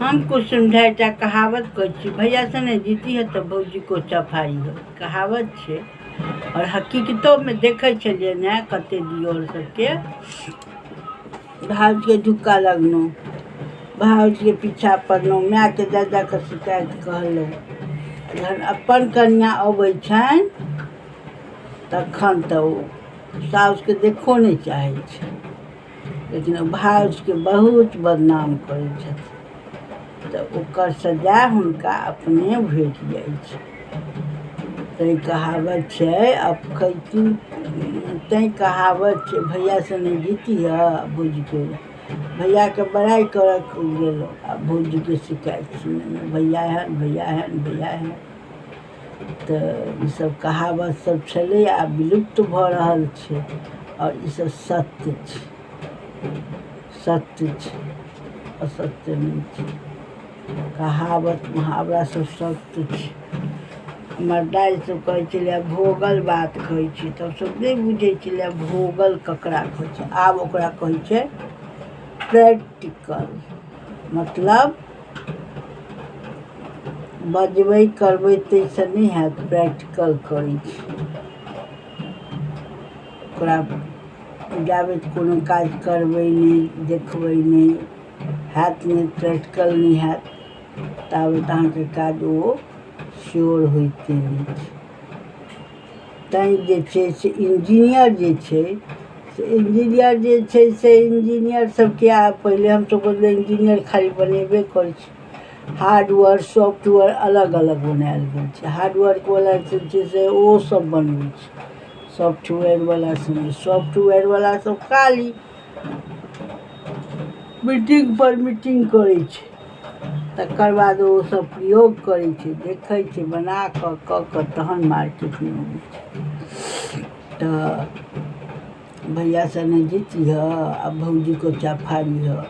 हम कुसुम झा एकटा कहावत कहै छी, भैया सने जीती है तऽ भौजी को चफारी है। कहावत छै आओर हकीकतोमे देखै छलियै ने कते दियोर सबके भाउजके धुक्का लगलहुँ, भाउजके पीछा पड़लहुँ, मायके जा जाकऽ शिकायत कहलहुँ। जहन अपन कनिआँ अबै छनि तखन तऽ ओ साउसके देखो नहि चाहै छै, लेकिन ओ भाउजके बहुत बदनाम करै छथिन, तऽ ओकर सजा हुनका अपने भेट जाइ छै। तैँ कहावत छै अपखैती, तैँ कहावत छै भैया सने जीती है भौजीके, भैयाके बड़ाइ करऽ गेलहुँ आ भौजीके शिकायत सुनेलहुँ, भैया एहन भैया एहन भैया एहन। तऽ ईसब कहावत सब छलै, आब विलुप्त भऽ रहल छै आओर ईसब सत्य छै, सत्य छै, असत्य नहि छै। कहावत मुहावरा सब सत्य छै। हमर दाइ सब कहै छलै भोगल बात कहै छै, तऽ हमसब नहि बुझै छलियै भोगल ककरा कहै छै। आब ओकरा कहै छै प्रैक्टिकल, मतलब बजबै करबै ताहिसँ नहि हैत, प्रैक्टिकल करै छै। ओकरा जाबे कोनो काज करबै नहि, देखबै नहि, हैत नहि, प्रैक्टिकल नहि हैत, ताबत अहाँके काज ओ श्योर होइते नहि छै। तैँ जे छै से इंजीनियर जे छै से इंजीनियर जे छै से इंजीनियर सबके आब पहिले हमसब कहलियै इंजीनियर खाली बनेबे करै छै। हार्डवेयर सॉफ्टवेयर अलग अलग बनायल गेल छै। हार्डवर्कवला जे छै से ओ सब बनबै छै, सॉफ्टवेयरवला सब नहि। सॉफ्टवेयरवला सब खाली मीटिंग पर मीटिंग करै छै, तकर बाद ओ सब प्रयोग करै छै, देखै छै, बना कऽ कऽ कऽ तहन मार्केटमे अबै छै। तऽ भैया सने जीतिह आ भौजी कोचा फाड़िह।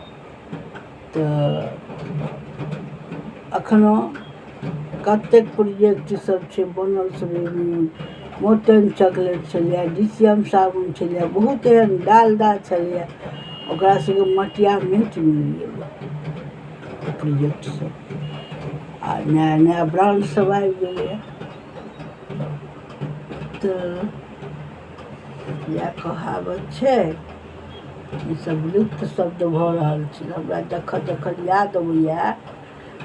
तऽ एखनो कतेक प्रोजेक्ट सब छै बनल, सब मोर्टन चॉकलेट छलैए, डी सी एम साबुन छलैए, बहुत एहन डालडा छलैए, ओकरा सबके मटिया मेट मिल गेलै प्रोजेक्ट सब, आ नया नया ब्रांड सब आबि गेलैए। तऽ इएह कहावत छै, ईसब विलुप्त शब्द भऽ रहल छै। हमरा जखन जखन याद अबैए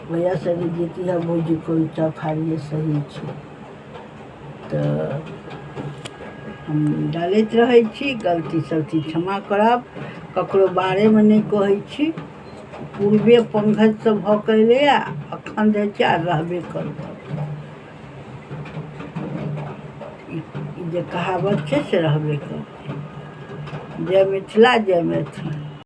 भैया सने जीती है भौजी कोइ फाड़िए, सही छै। तऽ हम डालैत रहै छी, गलती सलती क्षमा करब, ककरो बारेमे नहि कहै छी। पूर्वे पंकजसँ भऽ कऽ एलैए, अखन धरि छै आ रहबे करतै। ई जे कहावत छै से रहबे करतै। जय मिथिला, जय मैथिली।